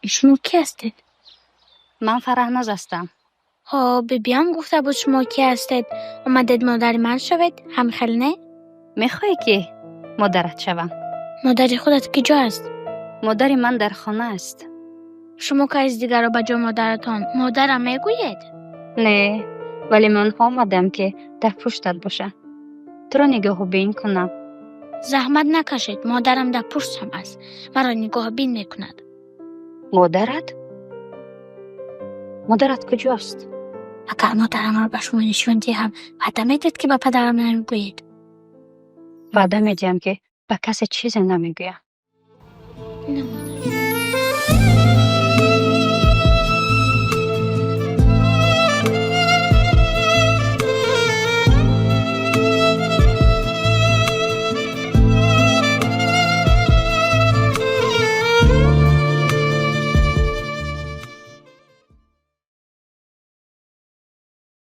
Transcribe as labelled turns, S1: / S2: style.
S1: Шумо кӣ ҳастед?
S2: Ман Фараҳноз ҳастам.
S1: Ҳо, бибиям гуфта буд, шумо кӣ ҳастед. Омадед модари ман шавед, ҳамхел не?
S2: Мехоҳӣ, ки модарат шавам?
S1: Модари худат куҷо аст?
S2: Модари ман дар хона аст.
S1: Шумо каси дигарро ба ҷои модаратон модарам мегӯед?
S2: Не, вале ман омадам, ки дар пуштат бошам, туро нигоҳубин кунам.
S1: Заҳмат накашед, модарам дар пуштам аст, маро нигоҳбин мекунад.
S2: Модарат? Модарат куҷост?
S1: Агар модарамро ба шумо нишон диҳам, ваъда медиҳед, ки ба падарам намегӯед?
S2: Ваъда медиҳам, ки ба касе чизе намегӯям.
S1: Не.